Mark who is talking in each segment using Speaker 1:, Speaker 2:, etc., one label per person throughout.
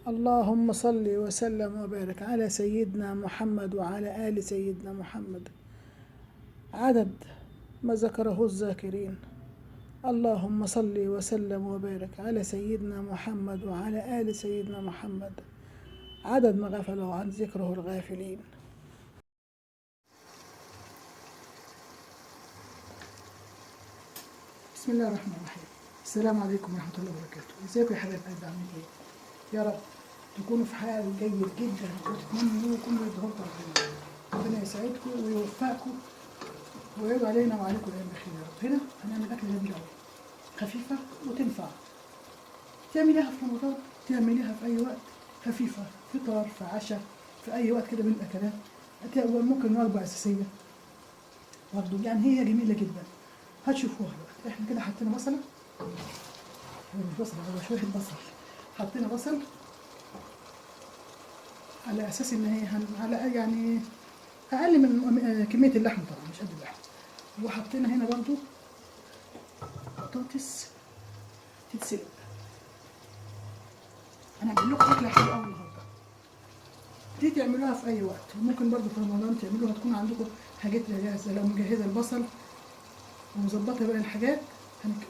Speaker 1: اللهم صل وسلم وبارك على سيدنا محمد وعلى آل سيدنا محمد، عدد ما ذكره الذاكرين. اللهم صل وسلم وبارك على سيدنا محمد وعلى آل سيدنا محمد، عدد ما غفلوا عن ذكره الغافلين. بسم الله الرحمن الرحيم. السلام عليكم ورحمة الله وبركاته. ازيكم يا حبايب قلبي، عاملين ايه؟ يا رب تكونوا في حال جيد جدا وتتمنوا كل يدعو ربنا. ربنا يسعدكم ويوفقكم ويعود علينا وعليكم الايام بخير يا رب. هنا هنعمل اكله جميلة قوي، خفيفة وتنفع تعمليها في رمضان، تعمليها في اي وقت، خفيفة فطار في عشاء في اي وقت كده من الاكلات، ممكن وجبة اساسية برضه، يعني هي جميلة جدا. هتشوفوها دلوقتي. احنا كده حطينا بصله، هو مش بصله، هو شوية بصل. حطينا بصل على اساس ان هي على يعني اقل من كمية اللحمة طبعا، مش قد اللحمة. وحطينا هنا برضو بطاطس تتسلق. انا هعمل لكم اكله حلوة قوي النهارده، دي تعملوها في اي وقت، وممكن برضو في رمضان تعملوها، تكون عندكم حاجات جاهزة. لو مجهزة البصل ومظبطه بقى الحاجات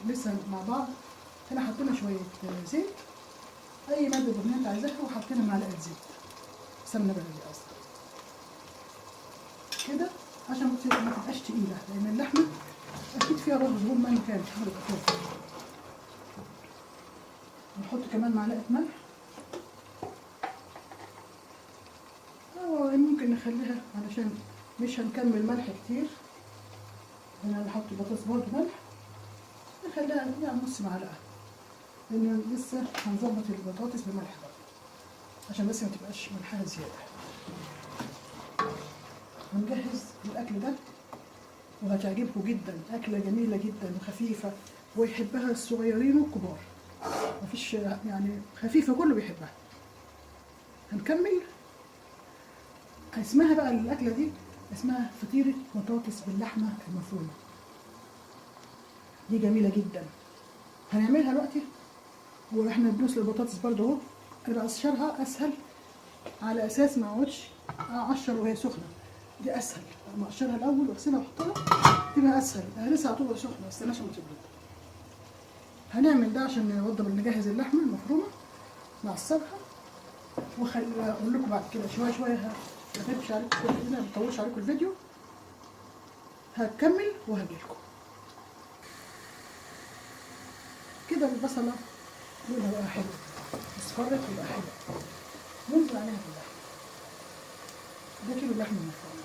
Speaker 1: لسه مع بعض. هنا حطينا شوية زيت، اي مادة دهنية انت عايزاها، وحطينا معلقه زيت سمنه بلدي اصلا كده عشان ما تبقاش تقيلة، لان اللحمة اكيد فيها برضه دهون مهما كانت. نحط كمان معلقه ملح، او ممكن نخليها علشان مش هنكمل ملح كتير. هنا نحط البطاطس برضه ملح، نخليها يعني نص معلقه، لان لسه هنظبط البطاطس بملح برضه عشان بس ما تبقاش ملحها زيادة. هنجهز الاكل ده وهتعجبكم جدا، اكله جميلة جدا وخفيفة ويحبها الصغيرين والكبار، مفيش يعني خفيفة كله بيحبها. هنكمل. اسمها بقى الاكلة دي اسمها فطيره بطاطس باللحمه المفرومه، دي جميلة جدا. هنعملها دلوقتي واحنا بنسلق البطاطس برضه اهو. انا بقشرها اسهل على اساس ما اقعدش اقشر وهي سخنة، دي اسهل. اما اقشرها الاول واغسلها واحطها تبقى اسهل. انا لسه على طول سخنة، ما استناش ما تبرد. هنعمل ده عشان نوضب نجهز اللحمة المفرومه نعصرها، واقول لكم بعد كده شوية شوية. ما تغيبش عليكم كده، ما اطولش عليكم الفيديو، هكمل وهجيلكم. كده البصله لونها بقى حلو، اصفرت وبقى حلو. ننزل عليها باللحمه، ده كيلو لحمه مفرومه.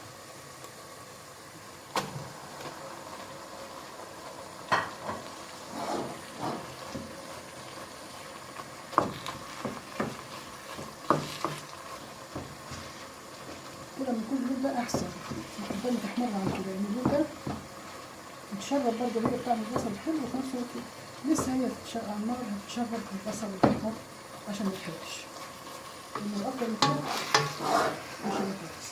Speaker 1: كل ما يكون اللون ده احسن، بحبها تحمر عن كده، لان اللون ده بتشرب برضه هي بتاع البصل حلو، وفي نفس الوقت لسه هي على النار هتتشرب البصل الاحمر عشان ما يتحرقش، لان اكتر من كده مش هيبقى كويس.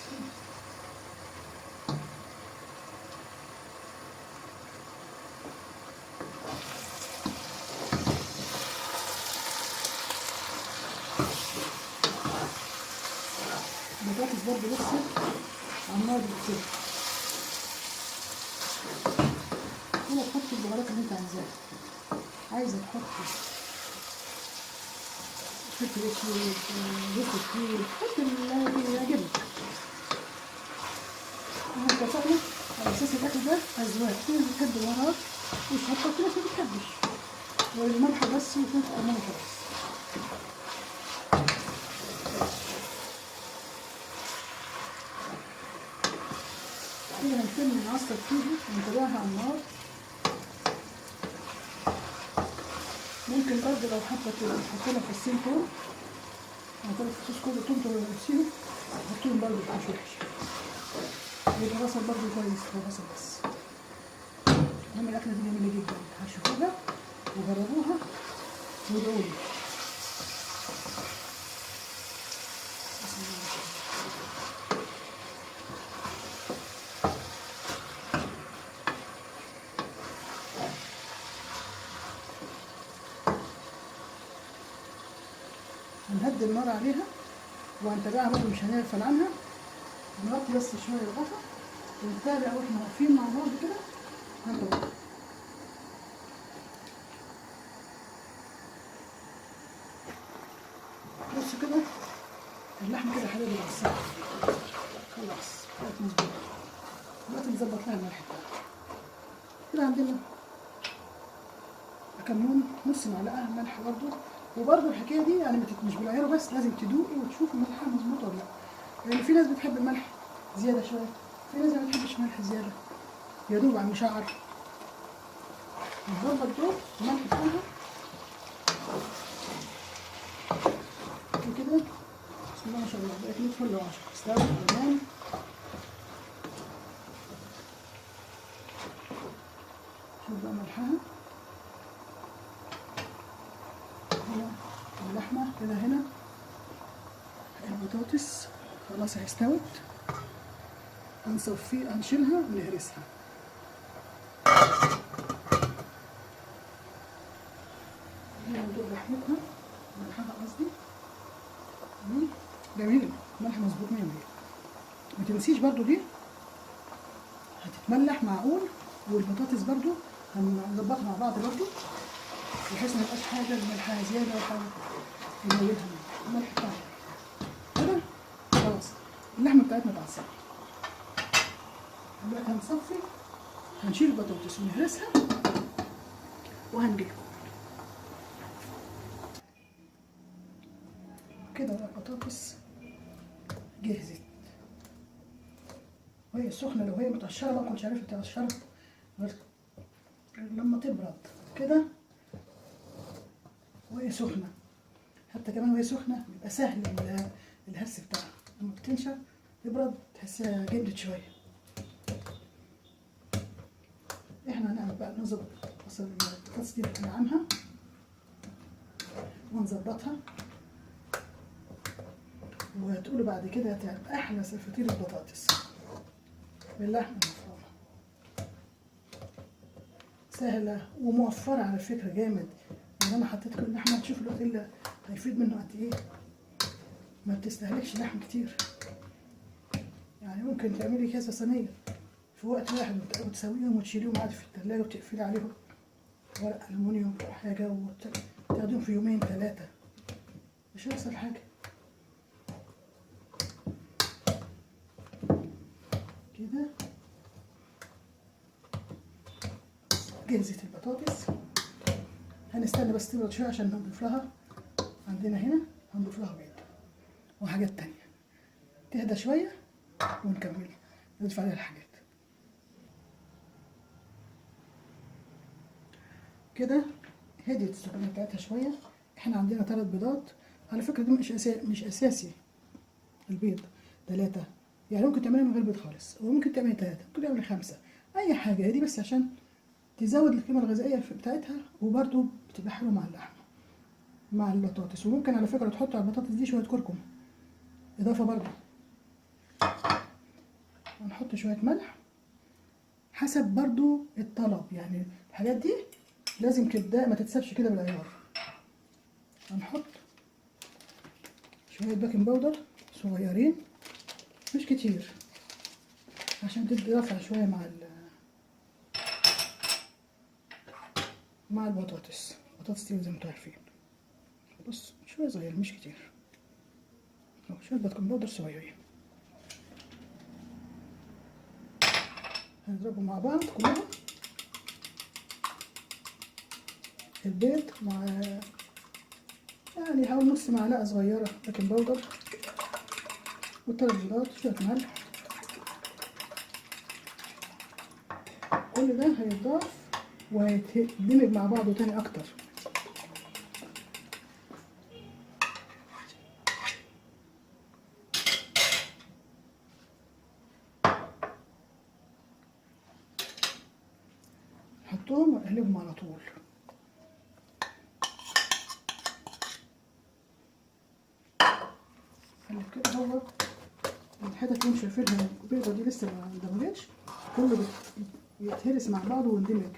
Speaker 1: البطاطس برضه لسه على النار بتستوي. هنا تحطي البهارات اللي انت عايزاها، عايزه تحطي فلفل اسود، جوز الطيب، حطي اللي يعجبك. احنا اتفقنا على اساس الاكل ده اذواق، في ناس بتحب البهارات والشطه، وفي ناس ما بتحبش، والملح بس وفلفل كمان وخلاص. كده هنتم نعصر فيها ونتابعها على النار. ممكن برضه لو حابة تحطي لها فصين توم أو 3 فصوص كل توم تهرسيهم حطيهم برضه، مش وحش، يبقى بصل برضه كويس لو بصل بس. المهم الأكلة دي جميلة جدا، هشوفوها وجربوها وادعوا لي. بسم الله الرحمن الرحيم. هنهدي النار عليها وهنتابعها برضه، مش هنغفل عنها. نغطي بس شوية الغطا ونتابع واحنا واقفين مع بعض كده. هنتابع بصوا كده اللحمة كده حبايبي اتعصرت خلاص، بقت مظبوطة. دلوقتي نظبط لها الملح بتاعها. كده عندنا كمون، نص معلقه ملح برضو. وبرضو الحكاية دي يعني مش بالعياره بس، لازم تدوقي وتشوفي ملحها مظبوط ولا لا، لان في ناس بتحب الملح زيادة شوية، في ناس ما بتحبش ملح زيادة، يا دوب على المشعر. نظبط دول الملح بتاعها وكده. بسم الله ما شاء الله بقت 100 فل و10، استوت تمام. شوف بقى ملحها هنا، اللحمة كده هنا، البطاطس خلاص استوت. هنصفيه، هنشيلها ونهرسها. هنا ندوق لحمتها، ملحها قصدي. جميل، ملح مظبوط 100 100. ما تنسيش برضو دي هتتملح معقول، والبطاطس برضو هنظبطها مع بعض برضو، بحيث ما يبقاش حاجة ملحها زيادة ولا حاجة نزودها الملح بتاعها كده. خلاص اللحمة بتاعتنا اتعصرت. دلوقتي هنصفي، هنشيل البطاطس ونهرسها وهنجيلكم كده. بقى البطاطس جهزت وهي سخنة. لو هي متقشره بقى كنتش عارفه تقشرها، بس لما تبرد كده وهي سخنة، حتى كمان وهي سخنة بيبقى سهل الهرس بتاعها. لما بتنشف تبرد تحسها جمدت شوية. احنا هنعمل بقى نظبط البطاطس دي نعمها ونظبطها، وهتقولوا بعد كده هتبقى احلى فطيره بطاطس باللحمه المفرومه. سهلة وموفره على فكرة جامد. يعني انا حطيت كل اللحمة، تشوف الوقت اللي هيفيد منه قد ايه. ما بتستهلكش لحم كتير، يعني ممكن تعملي كذا صينية في وقت واحد وتسويهم وتشيليهم عادي في التلاجة وتقفلي عليهم ورق ألمونيوم أو حاجة، وتاخديهم في يومين 3، مش هيحصل حاجة. كده جهزت البطاطس. هنستنى بس تبرد شوية عشان نضيف لها. عندنا هنا هنضيف لها بيض وحاجات تانية. تهدى شوية ونكمل نضيف عليها الحاجات. كده هديت السخونية بتاعتها شوية. احنا عندنا 3 بيضات على فكرة، دي مش أساسي البيض 3، يعني ممكن تعملها من غير بيض خالص، وممكن تعملي 3، ممكن تعملي 5، أي حاجة. هي دي بس عشان تزود القيمة الغذائية بتاعتها، وبرده بتبقى حلوة مع اللحمة مع البطاطس. وممكن على فكرة تحط على البطاطس دي شوية كركم إضافة برده. هنحط شوية ملح حسب برضو الطلب، يعني الحاجات دي لازم كده ما تتسابش كده بالعيار. هنحط شوية baking powder صغيرين مش كتير عشان تدي رفع شوية مع البطاطس. البطاطس دي زي ما انتوا عارفين، بص شوية صغير مش كتير، شوية baking powder صغيرين. هنضربهم مع بعض كلهم، البيض مع يعني حوالي نص معلقة صغيرة baking powder، والتلات بيضات، شوية ملح. كل ده هيتضاف وهيتدمج مع بعضه تاني أكتر. نحطهم ونقلبهم على طول. خلي كده هو الحتت اللي انتوا شايفينها البيضة دي لسه ما اندمجتش، كله بيتهرس مع بعضه ويندمج.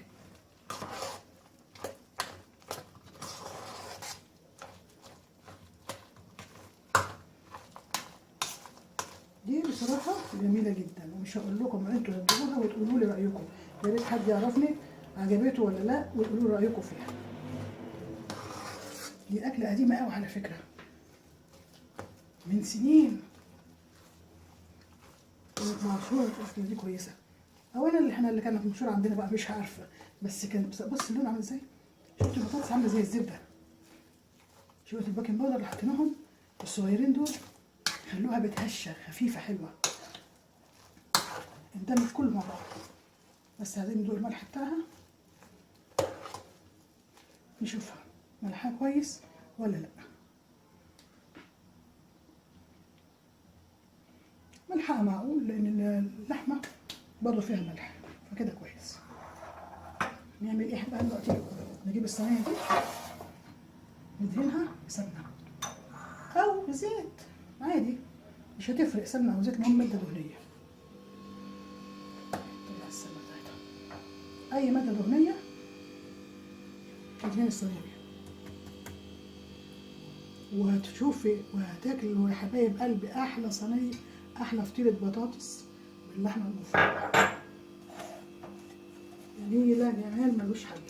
Speaker 1: بصراحة جميلة جدا، ومش هقول لكم انتوا هتدوقوها وتقولوا لي رايكم. يا ريت حد يعرفني عجبته ولا لا، وتقولوا لي رايكم فيها. دي اكله قديمة قوي على فكرة، من سنين كانت مشهورة الاكلة دي كويسة. اولا اللي احنا اللي كانت مشهورة عندنا بقى مش عارفه، بس كان بص اللون عامل ازاي. شفت البطاطس عامله زي الزبدة. شوية ال baking powder اللي حطيناهم الصغيرين دول خلوها بتهشه خفيفة حلوة، اندمج كله مع بعض. بس عايزين ندوق الملح بتاعها، نشوفها ملحها كويس ولا لا. ملحها معقول لان اللحمة برضه فيها ملح، فكده كويس. نعمل ايه بقى دلوقتي؟ نجيب الصينية دي ندهنها بسمنه او زيت عادي، مش هتفرق سمنه او زيت، المهم مادة دهنية. طلع السمنة بتاعتها، اي مادة دهنية تدهن الصينية بيها، وهتشوفي وهتاكلي يا حبايب قلبي احلى صينية، احلى فطيره بطاطس باللحمه المفرومه. جميلة جمال ملوش حل.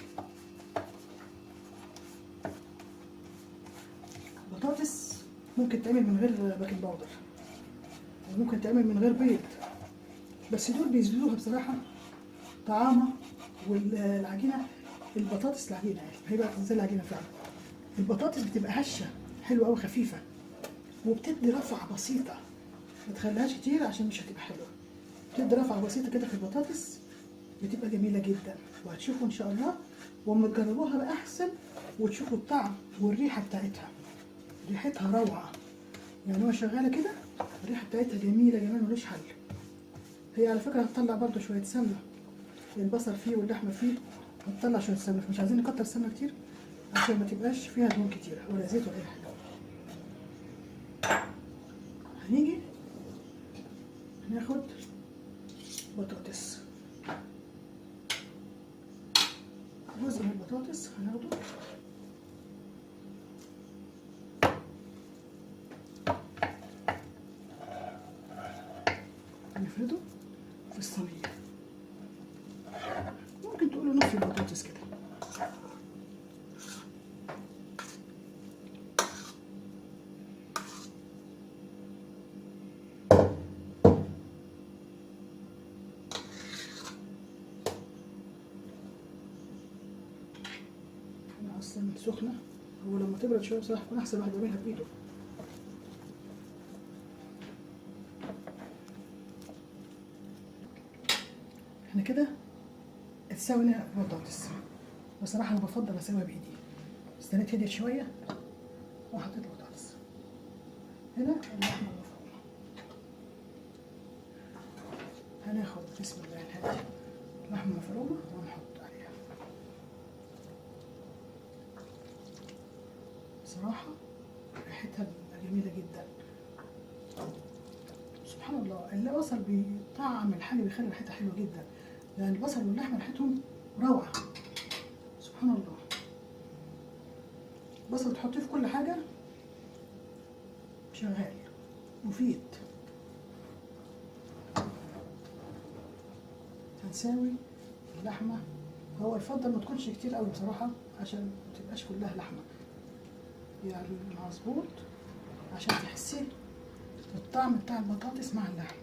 Speaker 1: بطاطس ممكن تعمل من غير baking powder، وممكن تعمل من غير بيض، بس دول بيزيدوها بصراحة طعامه. والعجينه البطاطس العجينة يعني هي بقى زي العجينة فعلا. البطاطس بتبقى هشه حلوة قوي خفيفة، وبتدي رفعه بسيطة، ما تخليهاش كتير عشان مش هتبقى حلوة. بتدي رفعه بسيطة كده في البطاطس، بتبقى جميلة جدا. وهتشوفوا ان شاء الله، واما تجربوها بقى احسن، وتشوفوا الطعم والريحه بتاعتها. ريحتها روعه يعني، هو شغالة كده الريحة بتاعتها جميلة جمال ملوش حل. هي على فكرة هتطلع برده شوية سمنه، البصل فيه واللحمة فيه هتطلع شوية سمنه، فمش عايزين نكتر سمنه كتير عشان ما تبقاش فيها دهون كتيرة ولا زيت ولا اي حاجة. هنيجي هناخد بطاطس، جزء من البطاطس هناخده نفرده في الصينية. ممكن تقولوا نص البطاطس كده. انا اصلا سخنة، هو لما تبرد شوية بصراحة يكون احسن الواحد يعملها بايده. احنا كده اتسوينا البطاطس. بصراحة انا بفضل اسويها بايدي. استنيت هديت شوية وحطيت البطاطس. هنا اللحمة المفرومه، هناخد بسم الله الهادي لحمه مفرومه ونحط عليها. بصراحة ريحتها جميلة جدا. سبحان الله، البصل بيطعم الحاجة، بيخلي ريحتها حلوة جدا. يعني البصل واللحمة ريحتهم روعه، سبحان الله. البصل تحطيه في كل حاجة شغال مفيد. هنساوي اللحمة، هو يفضل ما تكونش كتير قوي بصراحة عشان ما تبقاش كلها لحمه، يعني مظبوط عشان تحسي الطعم بتاع البطاطس مع اللحمة.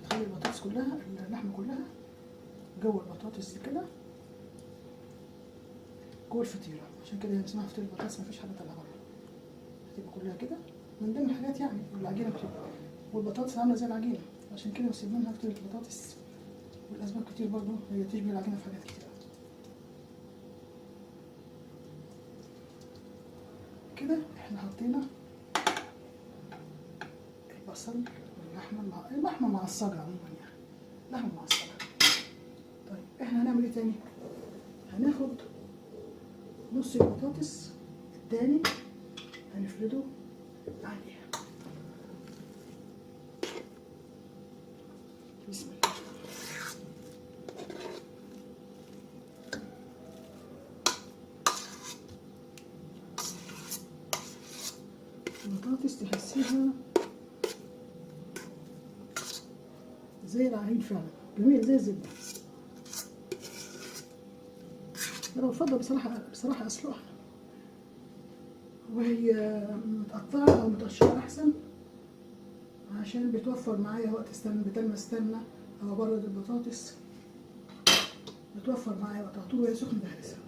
Speaker 1: نخلي البطاطس كلها، اللحمة كلها جوه البطاطس دي كده، جوه الفطيره. عشان كده هي اسمها فطيره البطاطس، مفيش حاجة طالعه بره، هتبقى كلها كده من ضمن الحاجات يعني. والعجينه بتبقى، والبطاطس عامله زي العجينة، عشان كده مسمينها فطيره البطاطس. والاسباب كتير برضو، هي تشبه العجينة في حاجات كتير. كده احنا حطينا البصل واللحمة مع اللحمة معصجه عموما، يعني لحمه معصجه. طيب احنا هنعمل ايه تاني؟ هناخد نص البطاطس التاني هنفرده عليها. بسم الله. تهرسيها زي العجين فعلا، جميل زي الزبدة. انا بفضل بصراحة اسلقها وهي متقطعه او متقشره احسن، عشان بتوفر معايا وقت استنى، بدل ما استنى او ابرد البطاطس بتوفر معايا وقت على طول وهي سخنة بهرسها.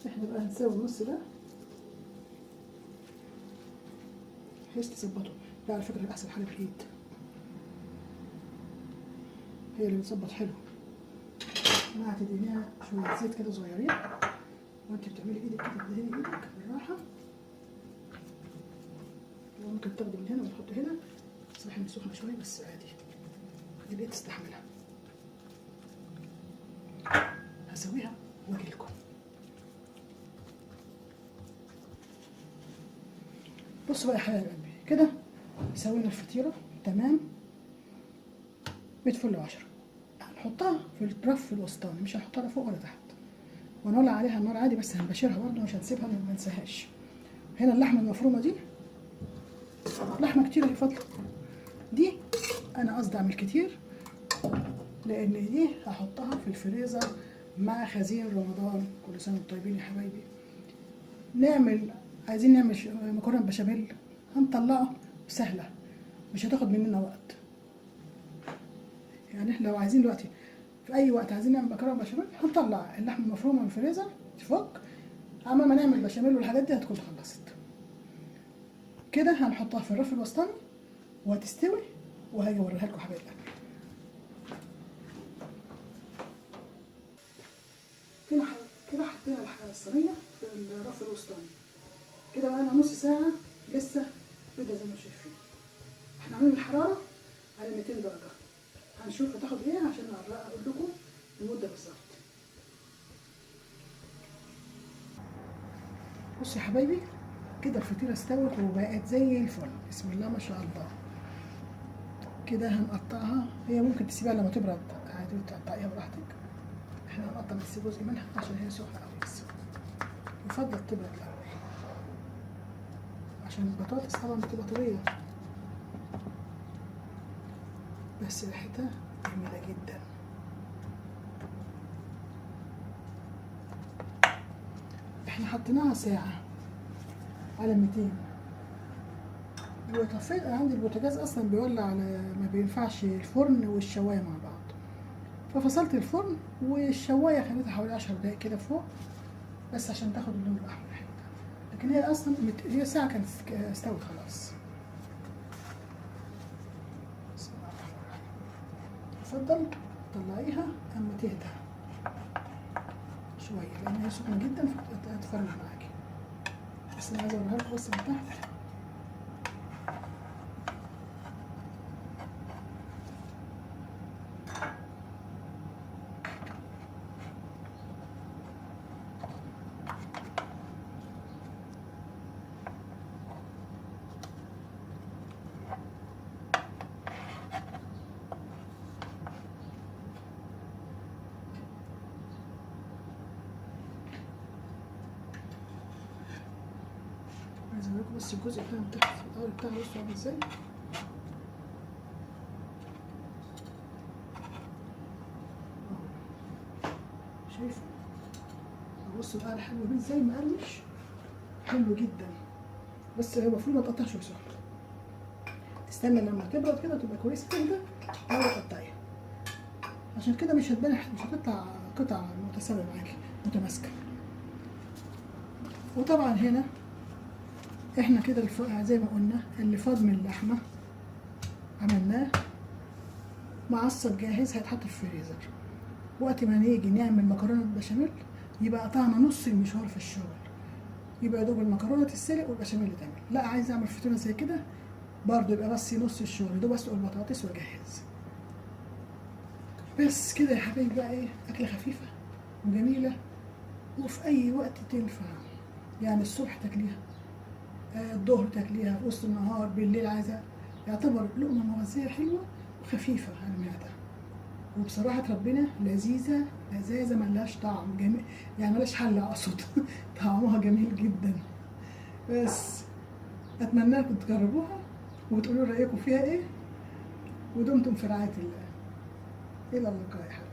Speaker 1: احنا بقى هنساوي النص ده بحيث تظبطه. لا على فكرة احسن حاجة بالايد، هي اللي بتظبط حلو. مع تدهنيها شوية زيت كده صغيرين وانت بتعملي ايدك كده، تدهني ايدك بالراحة. ممكن تاخدي من هنا وتحطي هنا، صحيح ان سخنة شوية بس عادي، الايد تستحملها. هسويها واجي لكم. بصوا بقى يا حبايب قلبي، كده سوينا الفطيره تمام 100 فل وعشرة. هنحطها في الرف الوسطاني، مش هنحطها لا فوق ولا تحت، ونولع عليها النار عادي، بس هنبشرها برضه، مش هنسيبها ما ننساهاش. هنا اللحمة المفرومه دي، لحمه كتير يا فضل، دي انا قصدي اعمل كتير لان دي هحطها في الفريزر مع خزين رمضان. كل سنة وانتم طيبين يا حبايبي. عايزين نعمل مكرونه بشاميل، هنطلعه سهلة، مش هتاخد مننا وقت. يعني احنا لو عايزين دلوقتي في اي وقت عايزين نعمل مكرونه بشاميل، هنطلع اللحمة المفرومه من الفريزر تفك، عما ما نعمل بشاميل والحاجات دي هتكون خلصت. كده هنحطها في الرف الوسطاني وهتستوي، وهاجي اوريها لكم حبايب قلبي. كده حطينا الصينية في الرف الوسطاني. كده بقى لنا نص ساعة لسه بيضة زي ما انتم شايفين. احنا عاملين الحرارة على 200 درجه، هنشوف هتاخد ايه عشان اقول لكم المدة بالظبط. بصوا يا حبايبي، كده الفطيره استوت وبقت زي الفل، بسم الله ما شاء الله. كده هنقطعها، هي ممكن تسيبها لما تبرد عادي وتقطعيها براحتك. احنا هنقطع بس جزء منها عشان هي سخنة قوي، بس يفضل تبرد الاول عشان البطاطس طبعا بتبقى طرية، بس ريحتها جميلة جدا. احنا حطيناها ساعة على 200، وطفيت. انا عندي البوتاجاز اصلا بيولع على، ما بينفعش الفرن والشوايه مع بعض، ففصلت الفرن والشوايه خليتها حوالي 10 دقايق كده فوق بس عشان تاخد اللون الاحمر الحلو ده. لكن هي اصلا هي ساعة كانت استوت خلاص. بسم الله الرحمن الرحيم. اتفضل طلعيها اما تهدى شوية لان هي سخنة جدا فهتفرمل معاكي. بس انا عايزه اوريها لكم بس من تحت. عايزه اوريكم بس الجزء بتاع من تحت القرن بتاعها، بصوا عامل ازاي. شايفه؟ بصوا القرن حلو ازاي، مقرمش حلو جدا، بس هي المفروض ما تقطعش بسرعة، تستنى لما تبرد كده تبقى كويسة تهدى اول تقطعيها، عشان كده مش هتبان، مش هتطلع قطع متساوية معاكي متماسكة. وطبعا هنا احنا كده زي ما قلنا اللي فاض من اللحمة عملناه معصب جاهز، هيتحط في الفريزر. وقت ما نيجي نعمل مكرونه بشاميل يبقى قطعنا نص المشوار في الشغل، يبقى يا دوب المكرونه تتسلق والبشاميل يتعمل. لا عايز اعمل فطيره زي كده برضه يبقى بس نص الشغل، يا دوب اسلق البطاطس واجهز بس كده يا حبايبي. بقى ايه، اكله خفيفة وجميلة وفي اي وقت تنفع، يعني الصبح تاكليها، الظهر تاكليها، في وسط النهار، بالليل عايزه. يعتبر لقمة مغذيه حلوة وخفيفة على المعدة، وبصراحة ربنا لذيذة لذاذه ملهاش طعم جميل، يعني ملهاش حل اقصد. طعمها جميل جدا. بس اتمنى لكم تجربوها وتقولوا رايكم فيها ايه، ودمتم في رعاية الله. الى اللقاء يا حبايبي.